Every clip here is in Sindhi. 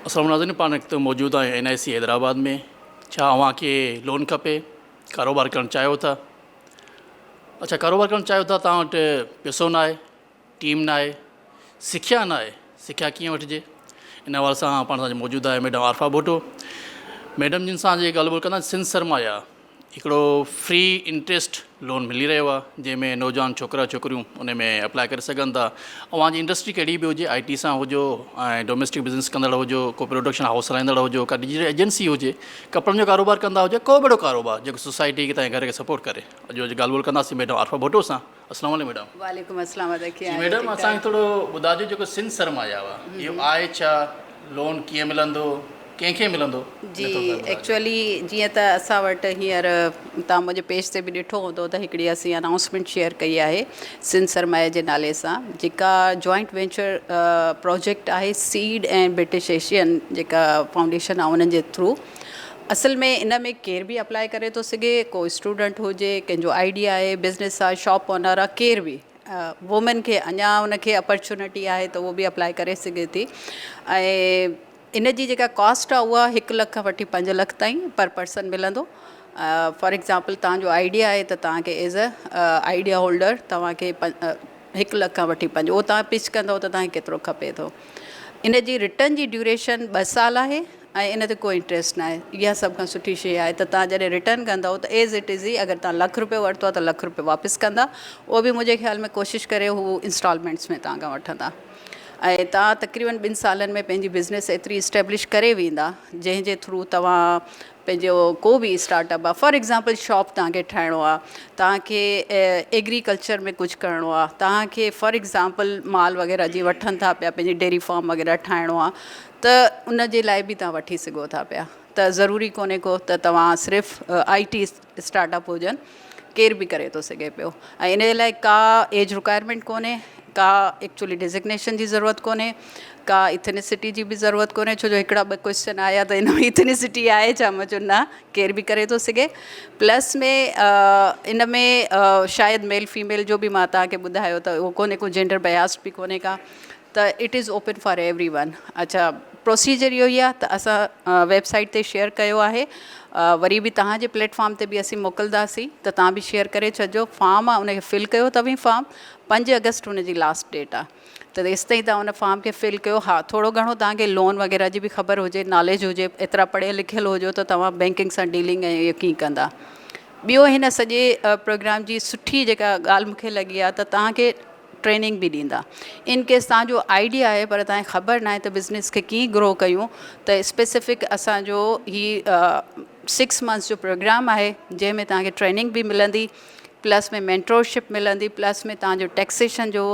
السلام ناظرين پاڻ هڪ ته موجود آهيون اين آء سي حيدرآباد ۾ ڇا اوهان کي لون کپي ڪاروبار ڪرڻ چاهيو ٿا اڇا ڪاروبار ڪرڻ چاهيو ٿا توهان وٽ پيسو نه آهي ٽيم نه آهي سکيا نه آهي سکيا ڪيئن وٺجي ان حوالي سان پاڻ سان موجود آهي ميڊم عارفه ڀٽو ميڊم جن سان جي ڳالهه ٻولهه ڪندا سنڌ سرمايا هڪڙو فري انٽريسٽ لون ملي رهيو آهي جنهن ۾ نوجوان ڇوڪرا ڇوڪريون ان ۾ اپلاء ڪري سگهن ٿا اوهان جي انڊسٽري ڪهڙي به هجي آء ٽي سان هجو ۽ ڊوميسٽڪ بزنس ڪندڙ هجو ڪو پروڊڪشن هائوس هلائيندڙ هجو ڪا ڊجيٽل ايجنسي هجي ڪپڙن جو ڪاروبار ڪندا هجو ڪو به اهڙو ڪاروبار جيڪو سوسائٽي کي تنهنجي گهر کي سپورٽ ڪري اڄ اڄ ڳالهه ٻولهه ڪنداسين ميڊم عارفه ڀٽو سان السلام عليڪم ميڊم. وعليڪم السلام ادا ڪيئن جي آهيو ميڊم ٺيڪ اسان کي آهيو. ٿورو ٻڌاجو جيڪو سنڌ سرمايا آ اهو آهي ڇا لون ڪيئن ملندو ڪنهن کي ملندو جي ايڪچوئلي جيئن ته اسان وٽ هينئر توهان منهنجي پيج تي به ڏٺو هوندو ته هڪڙي اسين انائونسمينٽ شيئر ڪئي آهي سنڌ سرمايا جي نالي سان جيڪا جوائنٽ وينچر پروجيڪٽ آهي سيڊ ۽ برٽش ايشين جيڪا فائونڊيشن آهي انهن جي ٿرو اصل ۾ ان ۾ ڪير به اپلائي ڪري ٿو سگهي ڪو اسٽوڊنٽ هجي ڪنهن جو آئيڊيا آهي بزنس آهي شاپ اونر آهي ڪير به وومين کي اڃا ان کي اپرچونٽي آهي ته اهو به اپلائي ڪري سگهي ٿي ۽ ان جي جيڪا ڪاسٽ آهي اها هڪ لک کان وٺي پنج لک تائين پر پرسن ملندو فار ايگزامپل توهان جو آئيڊيا آهي ته توهان کي ايز ا آئيڊيا هولڊر توهان کي هڪ لک کان وٺي پنج اهو توهان پچ ڪندو ته توهان کي ڪيترو کپي ٿو ان جي ريٽرن جي ڊيوريشن ٻه سال آهي ۽ ان تي ڪو انٽريسٽ ناهي اها سڀ کان سٺي شيء آهي ته توهان جڏهن ريٽرن ڪندؤ ته ايز it از ئي اگر توهان لک روپيو ورتو آهي ته لک روپيو واپس ڪندا اهو به منهنجي خيال ۾ ڪوشش ڪري هو انسٽالمينٽس ۾ توهان کان وٺندا ۽ توهان تقريبن ٻن سالن ۾ پنهنجي بزنس ايتري اسٽيبلش ڪري ويندا جنهن جي ٿرو توهان پنهنجو ڪو به اسٽارٽ اپ آهي فار ايگزامپل شاپ توهان کي ٺاهڻو آهي توهان کي ايگريڪلچر ۾ ڪجهه ڪرڻو آهي توهان کي فار ايگزامپل مال وغيره جي وٺن ٿا پيا پنهنجي ڊيري فارم وغيره ٺاهڻو آهي ته ان جي لاء به توهان وٺي سگهو ٿا پيا ته ضروري ڪونهي ڪو ته توهان صرف آء ٽي اسٽارٽ اپ هجن ڪير به ڪري ٿو سگهي پيو ۽ ان جي لاء ڪا ايج رڪوائرمينٽ ڪونهي ڪا ايڪچولي ڊيزگنيشن جي ضرورت ڪونهي ڪا ايٿنسٽي جي به ضرورت ڪونهي ڇو جو هڪڙا ٻه ڪوئسچن آيا ته ان ۾ ايٿنسٽي آهي ڇا مان چيو نه ڪير به ڪري ٿو سگهي پلس ۾ ان ۾ شايد ميل فيميل جو به مان توهان کي ٻڌايو ته اهو ڪونهي ڪو جينڊر بياسڊ به ڪونهي ڪا ته it is open for everyone اڇا پروسيجر اهو ئي آهي ته اسان ويب سائيٽ تي شيئر ڪيو آهي وري به توهان جي پليٽ فارم تي به اسين موڪلداسين ته توهان به شيئر ڪري ڇڏجو فارم آهي ان کي فل ڪيو توهين فارم پنج اگسٽ ان جي لاسٽ ڊيٽ آهي ته تيستائين توهان ان فارم کي فل ڪيو ها ٿورو گهڻو توهان کي لون وغيره جي به خبر هجي ناليج هجي ايترا پڙهيل لکيل هجو ته توهان بينڪنگ سان ڊيلنگ ۽ اهو ڪيئن ڪندا ٻيو هن سڄي پروگرام جي سٺي جيڪا ڳالهه مون کي لڳي آهي ته توهان کي ٽريننگ به ڏيندا ان ڪيس توهان جو آئيڊيا آهي پر توهان کي خبر ناهي ته بزنس کي ڪيئن گرو ڪيون ته اسپيسفڪ اسان جو هي سڪس منٿس جو پروگرام آهي جنهن ۾ توهان کي ٽريننگ به ملندي پلس ۾ مينٽورشپ ملندي پلس ۾ توهان جو ٽيڪسيشن جو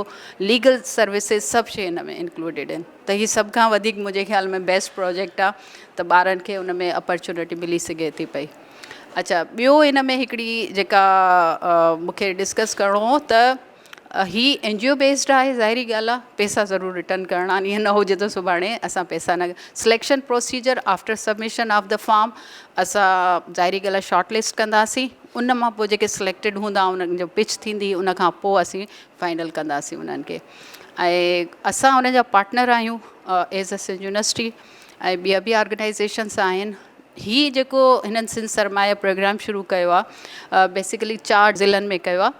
ليگل سروسز سڀ شي ان ۾ انڪلوڊيڊ آهن ته هي سڀ کان وڌيڪ منهنجي خيال ۾ بيسٽ پروجيڪٽ آهي ته ٻارن کي ان ۾ اپرچونٽي ملي سگهي ٿي پئي اڇا ٻيو ان ۾ هڪڙي جيڪا مونکي ڊسڪس ڪرڻو هو ته هي اين جي او بيسڊ آهي ظاهري ڳالهه آهي پيسا ضرور ريٽرن ڪرڻا آهن ائين نه هجي ته سڀاڻي اسان پيسا نه selection procedure after submission of the form اسان ظاهري ڳالهه آهي شارٽ لسٽ ڪنداسين ان مان پوء جيڪي سليڪٽيڊ هوندا انهن جو پچ ٿيندي ان کان پوء اسين فائنل ڪنداسين انهن کي ۽ اسان انهن جا پارٽنر آهيون ايز ا سنڌ يونيورسٽي ۽ ٻيا به آرگنائيزيشنس آهن هي جيڪو هنن سنڌ سرمايه پروگرام شروع ڪيو آهي بيسيڪلي چار ضلعن ۾ ڪيو آهي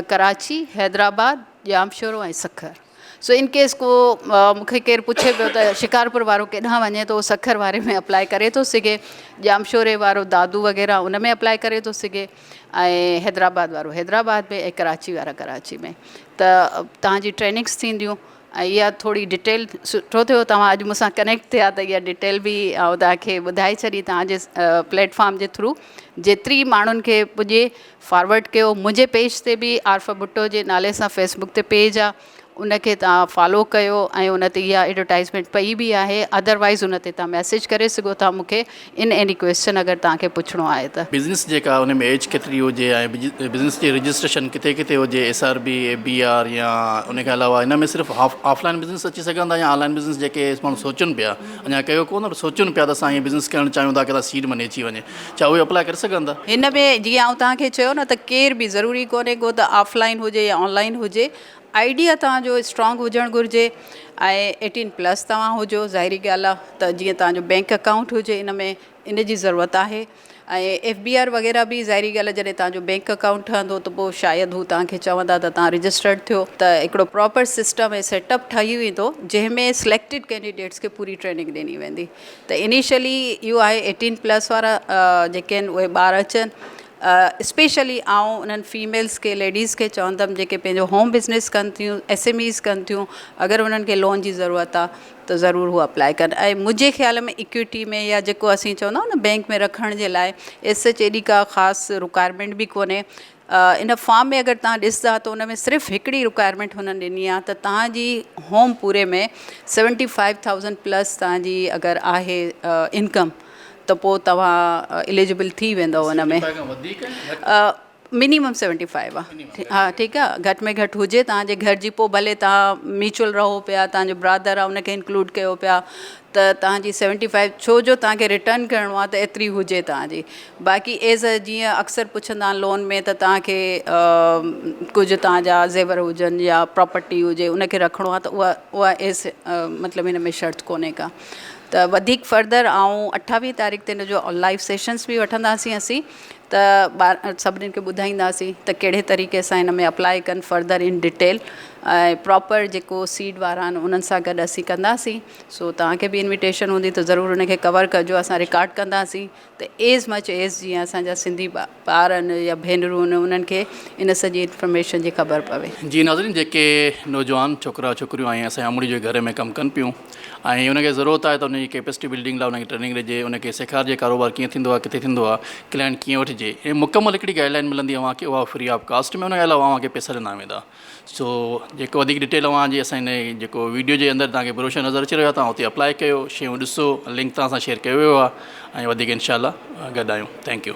Karachi, Hyderabad, Jamshoro ۽ Sukkur. So in case ڪو مون کي ڪير پڇي پيو ته شڪارپور وارو ڪيڏانهن وڃي ٿو سکر واري ۾ اپلائي ڪري ٿو سگهي، ڄامشوري وارو دادو وغيره ان ۾ اپلائي ڪري ٿو سگهي ۽ حيدرآباد وارو حيدرآباد ۾ ۽ ڪراچي وارا ڪراچي ۾ ته توهان جي ٽريننگس ٿينديون ۽ اها ٿوري ڊيٽيل سٺو ٿيو توهان اڄ مون سان ڪنيڪٽ ٿيا ته اها ڊيٽيل به آئون توهان کي ٻڌائي ڇڏي توهان جي پليٽ فارم جي ٿرو جيتري ماڻهن کي پڄي فارورڊ ڪيو منهنجي پيج تي به عارفه ڀٽو جي نالي سان فيس بڪ تي پيج آ ان کي توهان فالو ڪيو ۽ ان تي اها ايڊورٽائزمينٽ پئي به آهي ادروائز ان تي توهان ميسيج ڪري سگهو ٿا مون کي ان ايني ڪويسچن اگر توهان کي پڇڻو آهي ته. بزنس جيڪا ان ۾ ايج ڪيتري هجي ۽ بزنس جي رجسٽريشن ڪٿي ڪٿي هجي S R B A B R يا ان کان علاوه ان ۾ صرف آف لائن بزنس اچي سگهندا يا آن لائن بزنس جيڪي ماڻهو سوچن پيا اڃا ڪيو ڪونه پر سوچن پيا ته اسان هي بزنس ڪرڻ چاهيون ٿا ڪٿان سيڊ مني اچي وڃي ڇا اهي اپلاء ڪري سگهن ٿا؟ هن ۾ جيئن آئون توهان کي چيو نه ته ڪير به ضروري ڪونهي ڪو ته آف لائن هجي يا آن لائن هجي آئيڊيا توهان جو اسٽرانگ هجڻ گهرجي ۽ ايٽين پلس توهان هجو ظاهري ڳالهه آهي ته جيئن توهان جو بينڪ اڪائونٽ هجي ان ۾ ان جي ضرورت آهي ۽ ايف بي آر وغيره به ظاهري ڳالهه آهي جڏهن توهان جو بينڪ اڪائونٽ ٺهندو ته پوء شايد هو توهان کي چوندا ته توهان رجسٽرڊ ٿيو ته هڪڙو پراپر سسٽم ۽ سيٽ اپ ٺهي ويندو جنهن ۾ سليڪٽيڊ ڪينڊيڊيٽس کي پوري ٽريننگ ڏني ويندي ته انيشلي اهو آهي ايٽين پلس وارا جيڪي آهن اهي ٻار اچن اسپيشلي آئون انهن فيميلز کي ليڊيز کي چوندم جيڪي پنهنجو هوم بزنس ڪن ٿيون ايس ايم ايز ڪن ٿيون اگر انهن کي لون جي ضرورت آهي ته ضرور هو اپلائي ڪن ۽ منهنجي خيال ۾ اڪوئٽي ۾ يا جيڪو اسين چوندا آهيون نه بينڪ ۾ رکڻ جي لاء ايس ايچ ايڏي ڪا خاص رڪوائرمينٽ به ڪونهي ان فارم ۾ اگر توهان ڏسندا ته ان ۾ صرف هڪڙي رڪوائرمينٽ هنن ڏني آهي ته توهان جي هوم پوري ۾ سيونٽي فائيو ٿائوزنڊ پلس توهان جي اگر آهي انڪم ته پوء توهان اليجبل ٿي ويندؤ ان ۾ منيمم سيونٽي فائيو آ ها ٺيڪ آ گهٽ ۾ گهٽ هجي توهان جي گهر جي پوء ڀلي توهان ميوچل رهو پيا توهان جو برادر آ ان کي انڪلوڊ ڪيو پيا ته توهان جي سيونٽي فائيو ڇو جو توهان کي ريٽرن ڪرڻو آ ته ايتري هجي توهان جي باقي ايز ا جيئن اڪثر پڇندا آهن لون ۾ ته توهان کي ڪجهه توهان جا زيور هجن يا پراپرٽي هجي ان کي رکڻو آ ته اها اها ايز مطلب هن ۾ شرط ڪونهي ڪا ته وڌيڪ فردر آئون اٺاويهه تاريخ تي ان جو لائيو سيشنس به وٺنداسين اسين ته ٻار سڀنين کي ٻڌائينداسين ته ڪهڙي طريقي سان ان ۾ اپلائي ڪن فردر ان ڊيٽيل ۽ پراپر جيڪو سيڊ وارا آهن انهن سان گڏ اسين ڪنداسين سو توهان کي به انويٽيشن هوندي ته ضرور ان کي ڪور ڪجو اسان رڪارڊ ڪنداسين ته ايز مچ ايز جيئن اسان جا سنڌي ٻار آهن يا ڀينرون آهن انهن کي ان سڄي انفارميشن جي خبر پوي. جي ناظرين جيڪي نوجوان ڇوڪرا ڇوڪريون ۽ اسان جي امڙي جي گهر ۾ ڪم ڪن پيون ۽ ان کي ضرورت آهي ته ان جي ڪيپسٽي بلڊنگ لاء ان کي ٽريننگ ڏجي ان کي سيکارجي ڪاروبار ڪيئن ٿيندو آهي ڪٿي ٿيندو آهي ڪلائنٽ ڪيئن وٺجي ۽ مڪمل هڪڙي گائيڊ لائن ملندي اوهان کي اها فري آف ڪاسٽ ۾ ان کان علاوه اوهان کي پئسا ڏنا ويندا سو جيڪو وڌيڪ ڊيٽيل اوهان جي اسان هن جيڪو ويڊيو جي اندر توهان کي بروشر نظر اچي رهيو آهي توهان اتي اپلائي ڪيو شيون ڏسو لنڪ توهان سان شيئر ڪيو ويو آهي ۽ وڌيڪ انشاء الله گڏ آهيون thank you.